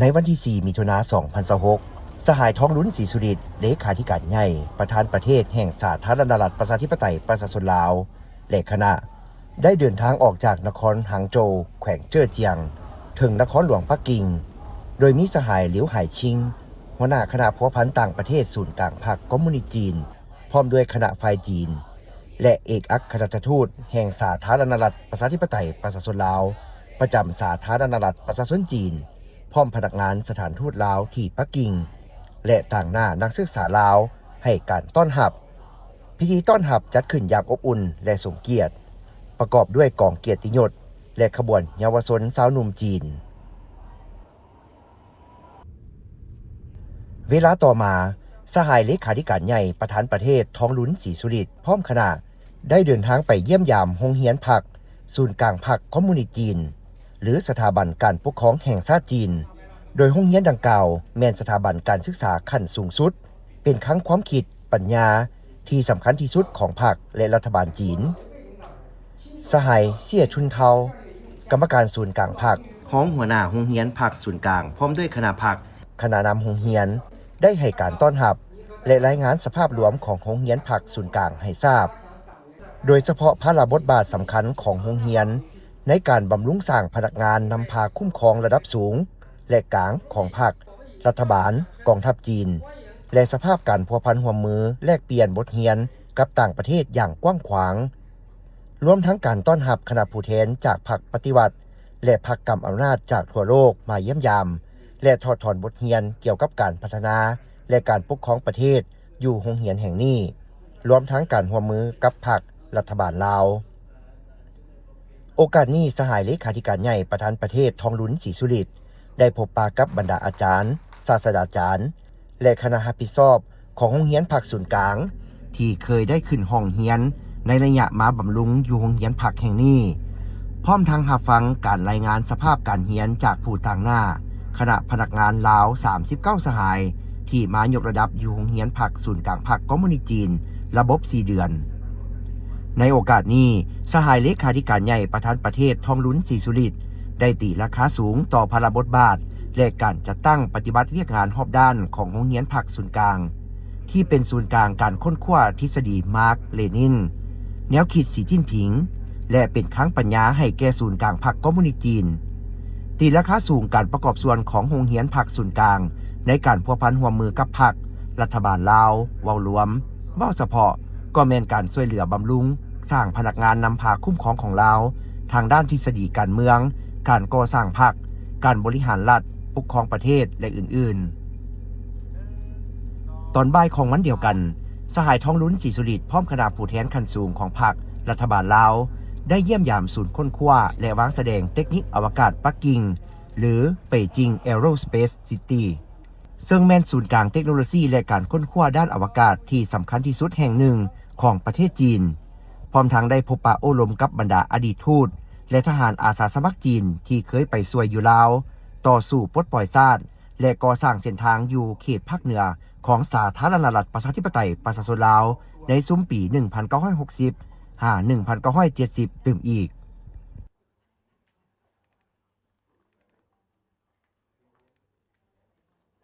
ໃນວັນທີສີ່ ມິຖຸນາ ສອງພັນຊາວຫົກ ສະຫາຍ ທອງລຸນ ສີສຸລິດ ເລຂາທິການໃຫຍ່ ປະທານປະເທດແຫ່ງສາທາລະນະລັດ ປະຊາທິປະໄຕ ປະຊາຊົນລາວ ແລະ ຄະນະ ໄດ້ເດີນທາງອອກຈາກນະຄອນຫາງໂຈວ ແຂວງເຈີ້ອຈຽງ ເຖິງນະຄອນຫຼວງປັກກິ່ງ ໂດຍມີສະຫາຍ ຫຼຽວ ຫາຍຊິງ ຫົວໜ້າຄະນະພົວພັນຕ່າງປະເທດສູນກາງພັກຄອມມູນິດຈີນ ພ້ອມດ້ວຍຄະນະຝ່າຍຈີນ ແລະ ເອກອັກຄະລັດຖະທູດແຫ່ງສາທາລະນະລັດ ປະຊາທິປະໄຕ ປະຊາຊົນລາວ ປະຈຳສາທາລະນະລັດ ປະຊາຊົນຈີນ ພ້ອມພະນັກງານສະຖານທູດລາວທີ່ປັກກິ່ງ ແລະ ຕາງໜ້ານັກສຶກສາລາວໃຫ້ການຕ້ອນຮັບ. ພິທີຕ້ອນຮັບຈັດຂຶ້ນຢ່າງອົບອຸ່ນ ແລະ ສົມກຽດ, ປະກອບດ້ວຍກອງກຽດຕິຍົດ ແລະ ຂະບວນເຍົາວະຊົນຊາວໜຸ່ມຈີນ. ເວລາຕໍ່ມາ, ສະຫາຍເລຂາທິການໃຫຍ່ ປະທານປະເທດ ທອງລຸນ ສີສຸລິດ ພ້ອມຄະນະ ໄດ້ເດີນທາງໄປຢ້ຽມຢາມໂຮງຮຽນພັກ ສູນກາງພັກຄອມມູນິດຈີນ ຫຼື ສະຖາບັນການປົກຄອງແຫ່ງຊາດຈີນ, ໂດຍໂຮງຮຽນດັ່ງກ່າວແມ່ນສະຖາບັນການສຶກສາຂັ້ນສູງສຸດ, ເປັນຄັງຄວາມຄິດ, ປັນຍາທີ່ສຳຄັນທີ່ສຸດຂອງພັກ ແລະ ລັດຖະບານຈີນ. ສະຫາຍ ເຊຍ ຊຸນເທົາ ກຳມະການສູນກາງພັກ, ຮອງຫົວໜ້າໂຮງຮຽນພັກສູນກາງ ພ້ອມດ້ວຍຄະນະພັກ, ຄະນະນຳໂຮງຮຽນ ໄດ້ໃຫ້ການຕ້ອນຮັບ ແລະ ລາຍງານສະພາບລວມຂອງໂຮງຮຽນພັກສູນກາງໃຫ້ຊາບ, ໂດຍສະເພາະພາລະບົດບາດສຳຄັນຂອງໂຮງຮຽນ ໃນການບຳລຸງສ້າງພະນັກງານນຳພາຄຸ້ມຄອງລະດັບສູງ ແລະ ກາງຂອງພັກ, ລັດຖະບານ, ກອງທັບຈີນ ແລະ ສະພາບການພົວພັນຮ່ວມມືແລກປ່ຽນບົດຮຽນກັບຕ່າງປະເທດຢ່າງກວ້າງຂວາງ, ລວມທັງການຕ້ອນຮັບຄະນະຜູ້ແທນຈາກພັກປະຕິວັດ ແລະ ພັກກຳອຳນາດຈາກທົ່ວໂລກມາຢ້ຽມຢາມ ແລະ ຖອດຖອນບົດຮຽນກ່ຽວກັບການພັດທະນາ ແລະ ການປົກຄອງປະເທດຢູ່ໂຮງຮຽນແຫ່ງນີ້, ລວມທັງການຮ່ວມມືກັບພັກ, ລັດຖະບານລາວ. ໂອກາດນີ້, ສະຫາຍເລຂາທິການໃຫຍ່ປະທານປະເທດ ທອງລຸນ ສີສຸລິດ ໄດ້ພົບປະກັບບັນດາອາຈານ, ສາດສະດາຈານ ແລະ ຄະນະຮັບຜິດຊອບຂອງໂຮງຮຽນພັກສູນກາງ ທີ່ເຄີຍໄດ້ຂຶ້ນຫ້ອງຮຽນໃນໄລຍະມາບຳລຸງຢູ່ໂຮງຮຽນພັກແຫ່ງນີ້, ພ້ອມທັງຮັບຟັງການລາຍງານສະພາບການຮຽນຈາກຜູ້ຕາງໜ້າຄະນະພະນັກງານລາວ ສາມສິບເກົ້າ ສະຫາຍ ທີ່ມາຍົກລະດັບຢູ່ໂຮງຮຽນພັກສູນກາງພັກຄອມມູນິດຈີນ ລະບົບສີ່ເດືອນ. ໃນໂອກາດນີ້, ສະຫາຍເລຂາທິການໃຫຍ່ປະທານປະເທດ ທອງລຸນ ສີສຸລິດ ໄດ້ຕີລາຄາສູງຕໍ່ພາລະບົດບາດ ແລະ ການຈັດຕັ້ງປະຕິບັດວຽກງານຮອບດ້ານຂອງໂຮງຮຽນພັກສູນກາງ ທີ່ເປັນສູນກາງການຄົ້ນຄວ້າທິດສະດີມາກ ເລນິນ, ແນວຄິດສີຈິ້ນຜິງ ແລະ ເປັນຄັງປັນຍາໃຫ້ແກ່ສູນກາງພັກຄອມມູນິດຈີນ. ຕີລາຄາສູງການປະກອບສ່ວນຂອງໂຮງຮຽນພັກສູນກາງໃນການພົວພັນຮ່ວມມືກັບພັກ, ລັດຖະບານລາວ ເວົ້າລວມ, ເວົ້າສະເພາະ ກໍແມ່ນການຊ່ວຍເຫຼືອບຳລຸງສ້າງພະນັກງານນຳພາຄຸ້ມຄອງຂອງລາວ ທາງດ້ານທິດສະດີການເມືອງ, ການກໍ່ສ້າງພັກ, ການບໍລິຫານລັດ, ປົກຄອງປະເທດ ແລະ ອື່ນໆ. ຕອນບ່າຍຂອງວັນດຽວກັນ, ສະຫາຍ ທອງລຸນ ສີສຸລິດ ພ້ອມຄະນະຜູ້ແທນຂັ້ນສູງຂອງພັກ, ລັດຖະບານລາວ ໄດ້ຢ້ຽມຢາມສູນຄົ້ນຄວ້າ ແລະ ວາງສະແດງເຕັກນິກອະວະກາດປັກກິ່ງ ຫຼື Beijing Aerospace City ເຊິ່ງແມ່ນສູນກາງເຕັກໂນໂລຊີ ແລະ ການຄົ້ນຄວ້າດ້ານອະວະກາດທີ່ສຳຄັນທີ່ສຸດແຫ່ງໜຶ່ງຂອງປະເທດຈີນ, ພ້ອມທັງໄດ້ພົບປະໂອ້ລົມກັບບັນດາອະດີດທູດ ແລະ ທະຫານອາສາສະໝັກຈີນທີ່ເຄີຍໄປຊ່ວຍຢູ່ລາວ ຕໍ່ສູ້ປົດປ່ອຍຊາດ ແລະ ກໍ່ສ້າງເສັ້ນທາງຢູ່ເຂດພາກເໜືອຂອງສາທາລະນະລັດ ປະຊາທິປະໄຕ ປະຊາຊົນລາວ ໃນຊຸມປີ ໜຶ່ງພັນເກົ້າຮ້ອຍຫົກສິບ ຫາ ໜຶ່ງພັນເກົ້າຮ້ອຍເຈັດສິບ ຕື່ມອີກ.